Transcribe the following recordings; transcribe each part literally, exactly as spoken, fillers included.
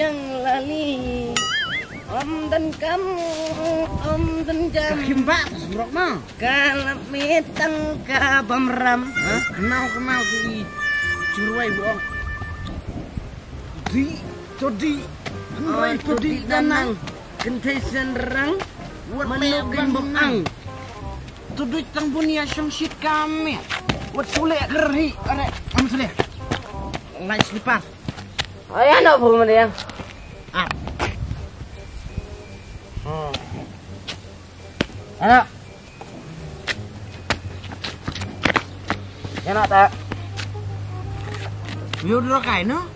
jang lali. Om dan kam, om dan jam. Kim ba, surok ma. Ka lap mitang ka bamram. Ha? Kenau, kenau tu i. Churwai buong. Di, to di. Henry to di danang. Kentai senrang. Wat me bang ang. Tudui tang bun ya shong shit kami. Wat sule kerhi. Are, am sule. Lai slipar. Ay, ano po mo na yan? Ah. Hmm. Ano? Yan ata. Yudro kaino?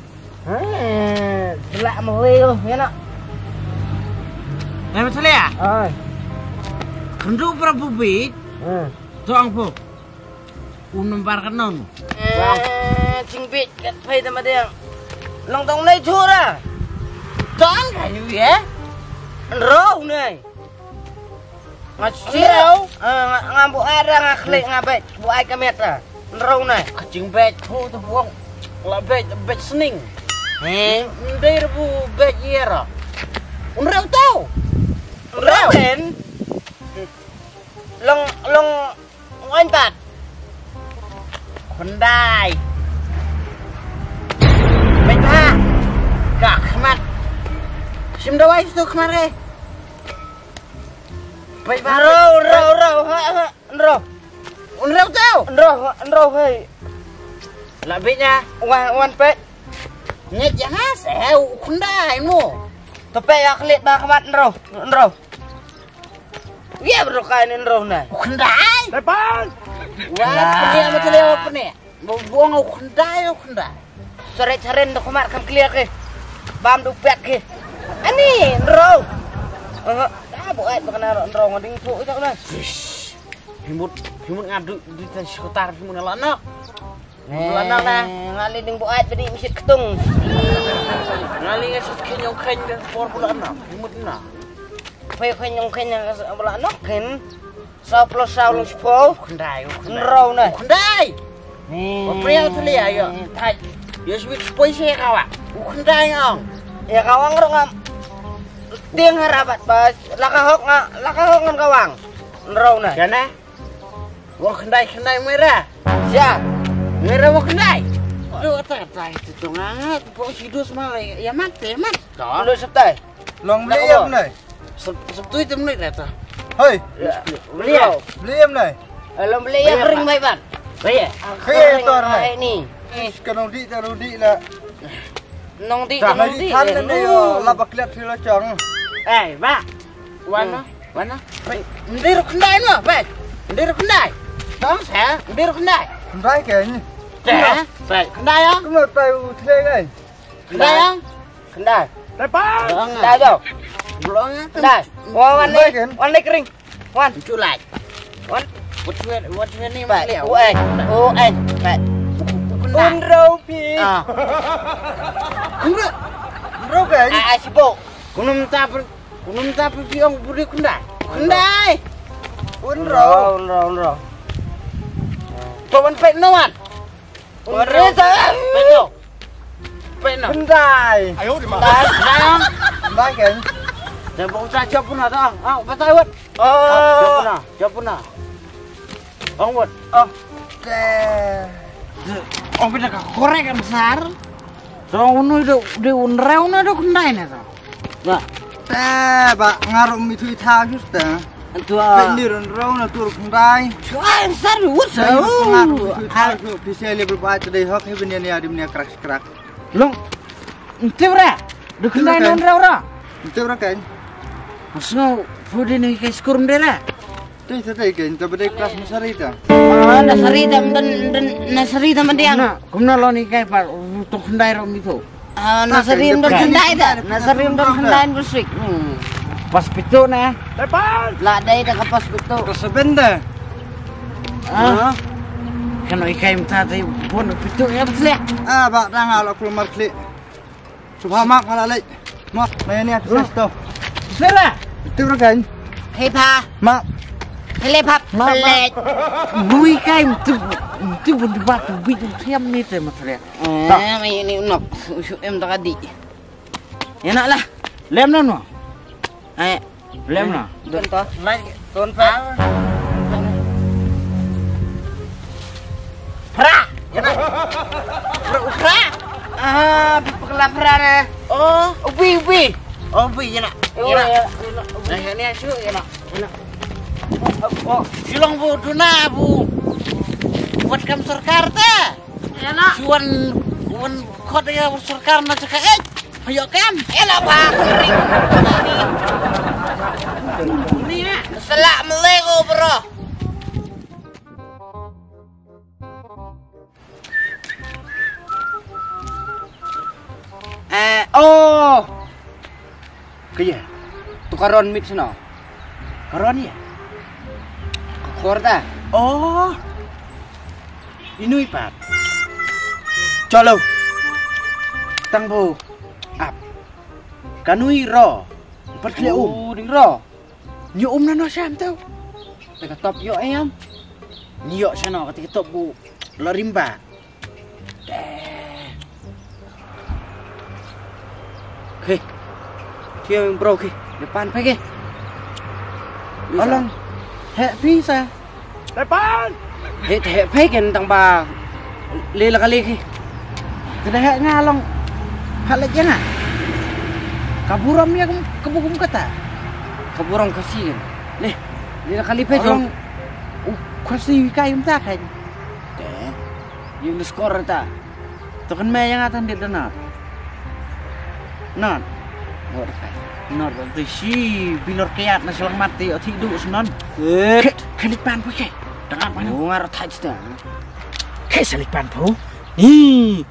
Eh, sila mo huyo, yan na. Ay, masali ah? Ay. Kendu pra bubit. Hmm. Tuang po. Unum bar kan non. Eh, jingbit kat phai da madeng. Long tong nai chura. Tong kan yu ye? Ro nai. Nga sirau. Nga, nga buai ra nga klik nga bet. Buai ka met ra. Ro nai. Ka jingbet hu tu buong. La bet, bet sning. Eh. Ndai rebu bet ye ra. Unrau tau. Unrau. Ken. Long, long. Ngon pat. Khundai. Beit ha. Ka khmat. Sim dawai tu khmat ke. Beit ha. Ro, ro, ro, ha, ha, ro. Un ro tu. Ro, ro, hei. La beit ha. Wan, wan peit. Nget ya ha, se u khundai mo. Tu peit ya klit ba khmat ro, ro. Wia bro kai nin ro na. Khundai. Tepan. Wa pene ma tele wa pene. Bo bong khundai khundai. Sore charen do khmat kam clear ke. Bam du pet ke. Ani ro. Eh, ta bo ai ba kana ro ngoding pu ita kana. Himut, himut ngadu di tan sikotar himut na lana. Bulan na. Ngali ding buat bedi misit ketung. Ngali ngasut kenyong keny dan por bulan na. Mut na. Pay kenyong keny ngasut bulan na ken. Sa puluh sa ulung sepuluh. Kendai, kendai. Nrau na. Kendai. Ni. Apa yang tu lihat ya? Tai. Ya sebit sepoi saya kawa. Kendai ngong. Ya kawang ro ngam. Tiang harabat bas. Laka hok nga, laka hok ngam kawang. Nrau na. Jana. Wah, kendai, kendai merah. Ya. Merah wah kendai. Aduh, kata, kata itu tu ngat, pok sidus malah ya mati, mat. Dah. Lu setai. Long beli ya menai. Sebetulnya itu menai dah. Hei. Beli ya. Beli ya menai. Long beli ya kering mai ban. Beli ya. Kering tu orang ni. Kenong di, kenong di lah. Nong di, nong di. Tan ni yo, la bakliat sila chong. Eh, ba. Wana, wana. Ndir kendai no, ba. Ndir kendai. Tong sa, ndir kendai. Kendai ke ni. Te, ba. Kendai ya. Kena tai u thle ngai. Kendai ya. Kendai. Tepa. Kendai do. Belong ya. Kendai. Wa wan ni, wan ni kering. Wan. Culai. Wan. Wat wat wat ni. Ba. Oh eh. Oh eh. Ba. Unro pi. Ah. Unro. Unro ke? Ah, sibo. Kunum ta kunum ta pi ong budi kundai. Kundai. Unro. Unro, unro. Pawan pet no wan. Pet no. Pet no. Kundai. Ayo di mana? Kundai. Kundai kan? Dah bau sa chop pun ada. Ah, batai wat. Oh. Japuna, japuna. Ong wat. Oh. Te. Ong pina ka korek kan besar. Tong unu do di unreu na do kendai na to. Ba. Te ba ngarum itu ita just te. Antua. Penir unreu na tur kendai. Chua sar wut sa. Ngarum itu ita just bisa le berbuat dei hok he benia ni adim ni krak krak. Long. Ntip ra. Du kendai non ra ra. Ntip ra kan. Asngo pudi ni kai skur mdera. Te te te ke, te bede kelas nursery ta. Ah, nursery ta, dan, dan nursery ta mending. Na, kumno lo ni kai par, tu khyndai ro mi tu. Ah, nursery dan khyndai ta. Nursery dan khyndai bus rik. Hmm. Pas pito na. Depan. La dei ta ka pas pito. Kelas seven ta. Ah. Kano ikai mynta te bun pito ïa bus leh. Ah, ba dang ala kulmar klik. Subha mak mala leh. Mak, maya ni aku sas tu. Sera. Itu rakan. Hei pa. Mak. Hei pa. Mak, mak. Pelet. Bui kai tu, tu bun debat tu bui tu tiam ni te matria. Eh, mai ni nok. Su em tak adi. Ya nak lah. Lem no no. Eh, lem no. Don to. Mai, don pa. Pra. Ya nak. Pra, pra. Ah, pekela pra ne. Oh, ubi, ubi. Oh, ubi, ya nak. Ya nak. Ya nak. Nah, ini asu, ya nak. Ya nak. Oh, oh, silong bu duna bu. Buat kam sorkar ta. Ela. Suan wan khot ïa sorkar na jaka eh. Ayo kam. Ela ba. Ni na. Assalamualaikum bro. Eh, oh. Kaya. Tu karon mit sino. Karon ya. Ka khor ta. Oh. Inui pat. Chalo. Tang bo. Ap. Kanui ro. Pat kle um. Oh, ding ro. Nyu um na no sham tau. Te ka top yo em. Nyu yo shano ka te ka top bu. Lo rimba. Khie. Khie bro khie. Depan phe khie. Along. He phi sa. Depan. He he phe ken tang ba. Le la kali khie. Te da he nga long. Pha le jena. Ka burom ya kum ka bukum kata. Ka burom ka si ken. Le. Le la kali phe jong. U ka si wi kai um ta kai. Te. Yung skor ta. To kan me yang atan dit na. Not. Not. Not tu si bilor kiat na selang mati ati du senon. Eh. Ke, ke lipan pu ke. Tengah mana? Oh, ngar thaj ta. Ke selipan pu. Ni.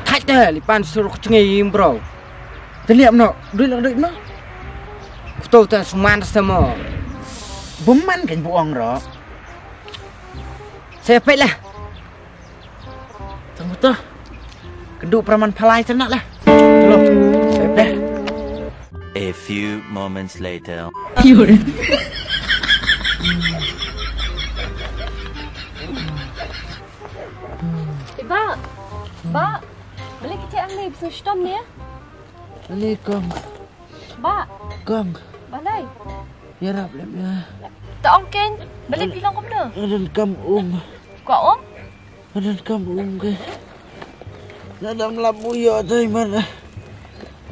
Thaj ta lipan suruh cengei bro. Teliap no. Duit lah duit no. Kutu ta suman sama. Beman kan buang ro. Saya pek lah. Tang betul. Kendu praman palai tenak lah. Tolong. Saya pek. A few moments later. Iba. Ba. Balik kita ang ni bisa stom ni ya. Assalamualaikum. Ba. Kong. Balei. Ïarap lem ïa. Ta ong ken. Balei phi long kumno? Nga donkam um. Kwah um? Nga donkam um ke. Nga dang lap u ïoh tai man.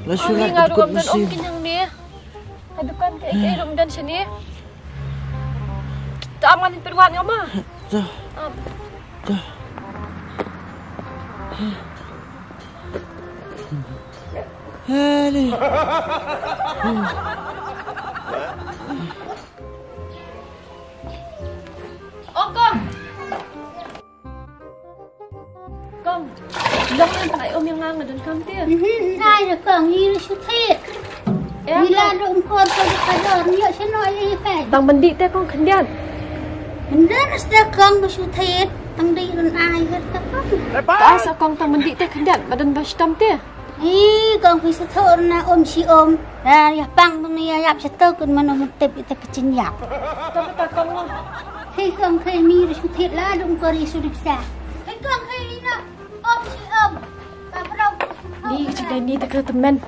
La shu lat nga ruh kut um mynsiem. Ken yang ne. Ka dukan ka ïa ruh don shane. Ta am ngan pyrwan nga ma. Ta. Am. Ta. Heli. Oh, Kong. Kong. Long nang ai um ïa nga, nga donkam te. Ai da Kong, ngi la shu thied. Ngi la dum khor ka dor, ngi ïoh shano ïa ka. Tang byndi te Kong khyndiat. Byndi te Kong ba shu thied, tang dei run ai ka Kong. Ta sa Kong tang byndi te khyndiat, ba don ba shitom te. Ih, Kong phi sa thoh na um shi um. Ra ïa pang tu ni ïa ïap shi tu kun man um tip ita ka chin ïap. Kong ta Kong. Hei Kong khei mi ri shu thied la dung ko ri shu dipsa. Hei Kong khei ni na um shi um. Ka brau. Ni ka chin dai ni ta ka temen.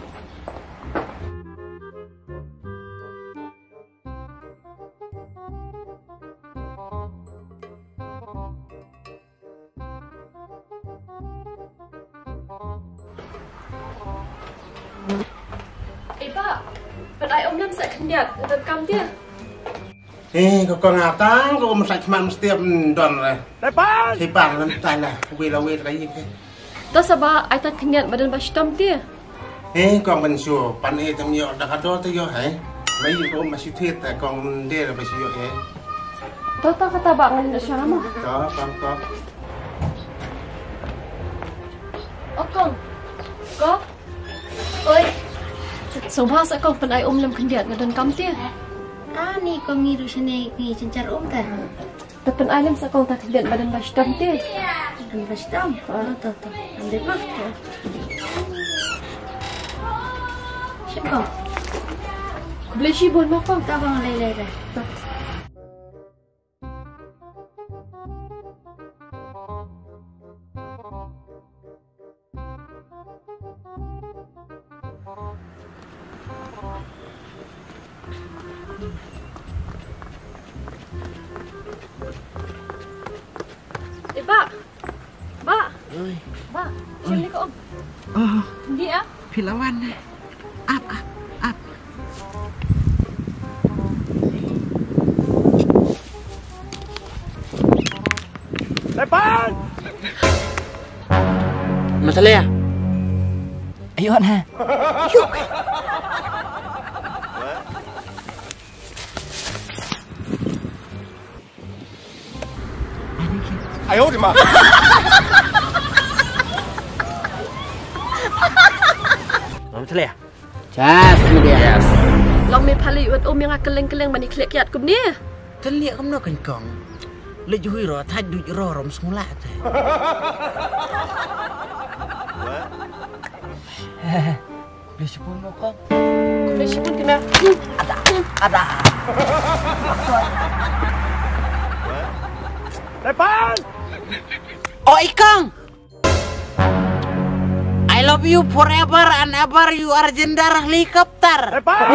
Eba, pat ai um lem sa khyndiat, ngan kam dia. Eh, ko ko ngatang, ko mesti khmat mesti don re. Depan. Depan lem tai lah, wi la wi trai ke. To sa ba ai tan khyndiat ba don ba shitom te. Eh, kong ban shu pan eh tam ïoh da ka dor te ïoh eh. Ba ïoh ko ma shu thied ta kong de ba shu ïoh eh. To to kata ba ngan ïa shah mo. Ta ta ta. O kong. Kong. Oi. Sngewbha sa kong, pynai um lem khyndiat, nga donkam te. Ani kong, ngi ruh shane ngi jynjar um te. Te pynai lem sa kong, ta khyndiat ba don ba shitom te. Don ba shitom. Ah. Oh, to to. Ande pa. Shim kong. Khublei shibun mo kong. Ta bang lei lei lei. Eh, Bah. Bah. Oi. Bah, sini ko, Om. Oh. Dia. Pilawan. Ap, ap, ap. Lepas! Masalah ya? Ayo, nah. Ayo, di ma. Masalah ya? Chas, media. Yes. Long me pha leit wad um ïa nga kylleng kylleng ban ïa khleh kiad kumne. Kan lieh kumno kan kong. Leit hui ro thait duh ro rom sngula te. Khublei shibun mo kong. Khublei shibun kena. Ada, ada. Lepas. Oh, i kong. I love you forever and ever, you are gender helicopter. Lepas.